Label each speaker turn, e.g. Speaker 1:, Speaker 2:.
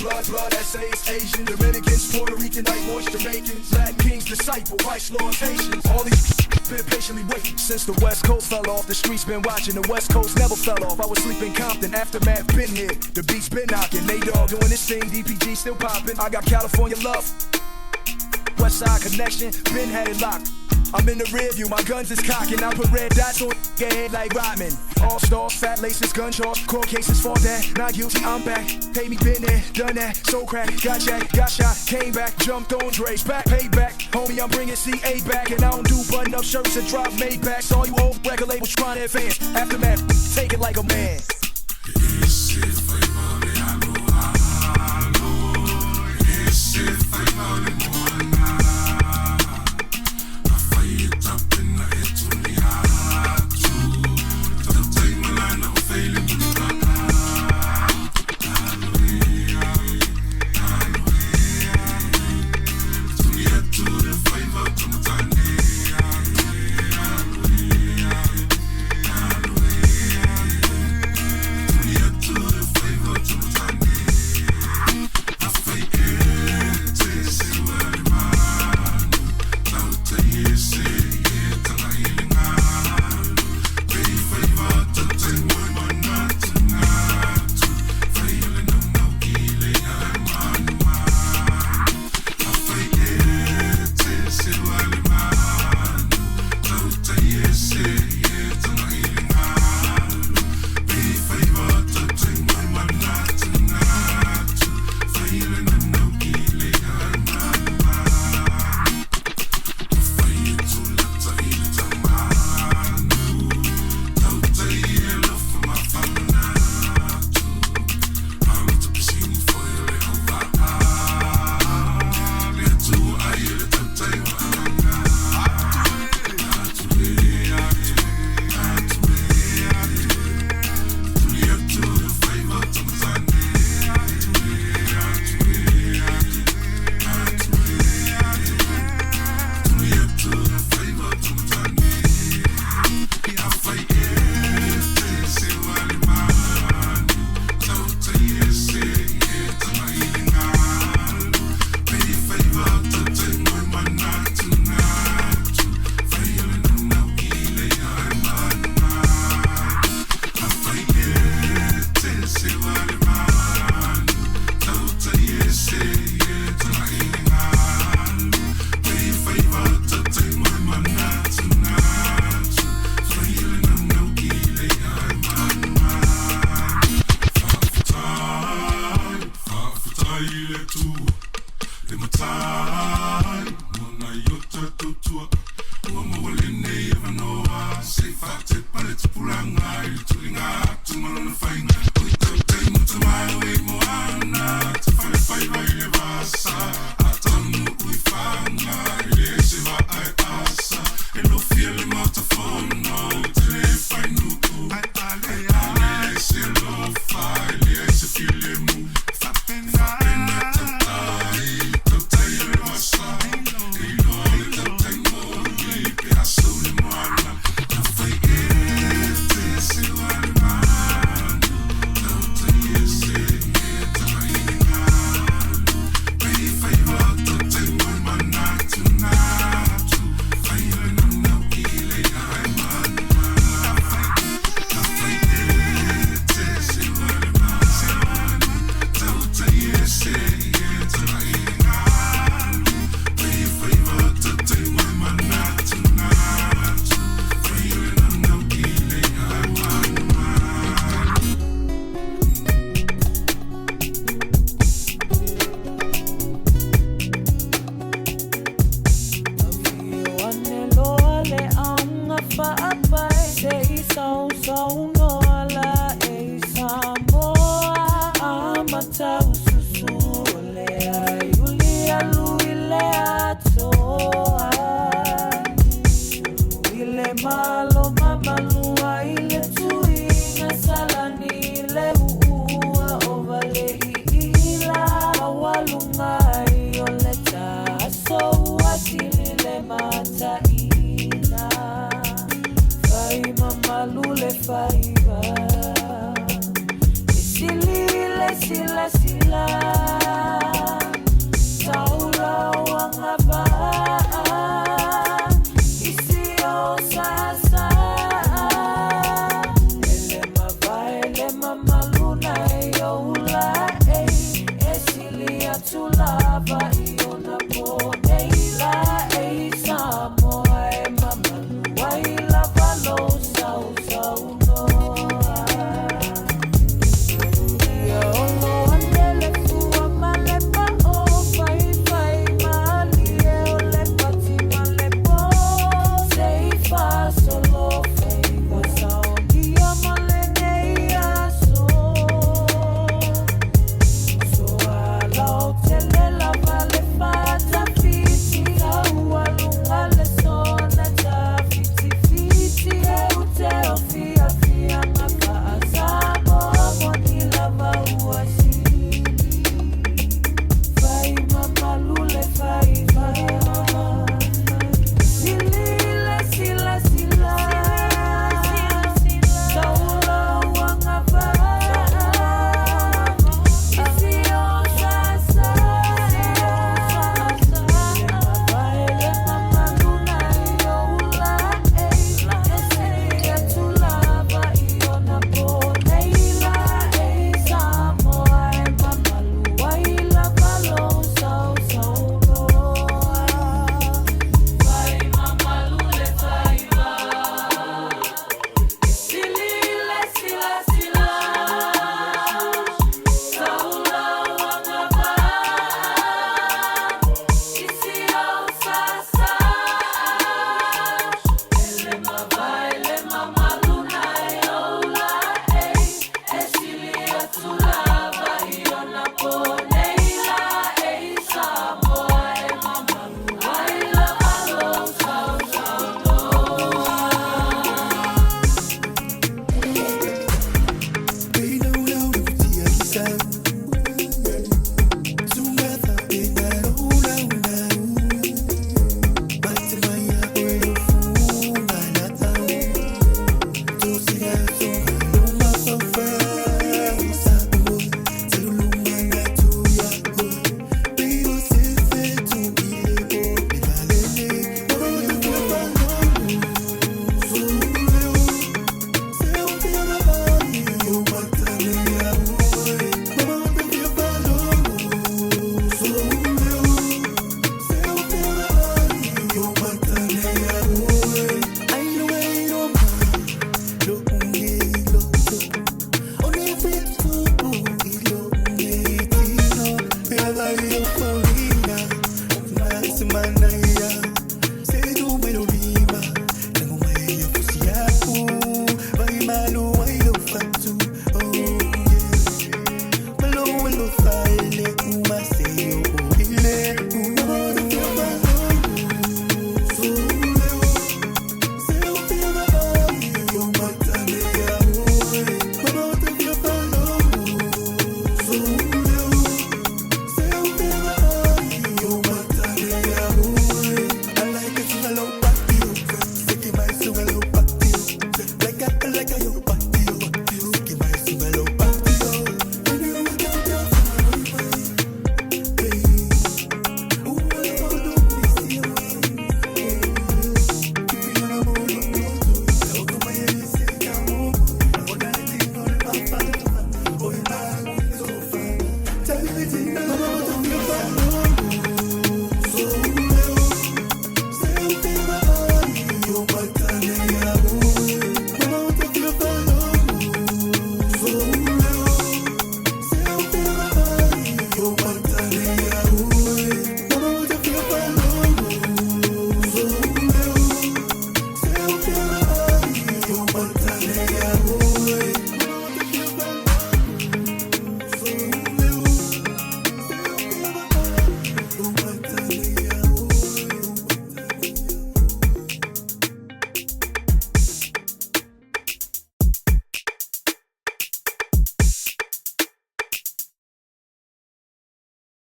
Speaker 1: Blood, blood, essays, Asian, Dominicans, Puerto Rican, white boys, Jamaicans, Latin kings, disciple, Christ, Lord, Haitians. All these been patiently waiting since the West Coast fell off. The streets been watching. The West Coast never fell off. I was sleeping Compton, aftermath been here. The beats been knocking. Nate Dogg doing his thing. DPG still popping. I got California love. West Side Connection, been had it locked. I'm in the rear view, my guns is cocking. I put red dots on head like Rodman. All stars, fat laces, gun charge, court cases for that. Not guilty, I'm back. Pay me, been there, done that. So crack, got jacked, got shot, came back, jumped on Dre's back, paid back. Homie, I'm bringing CA back, and I don't do button up shirts and drop Maybachs. All you old record labels trying to advance. Aftermath, take it like a man.
Speaker 2: Sila sila. Sili.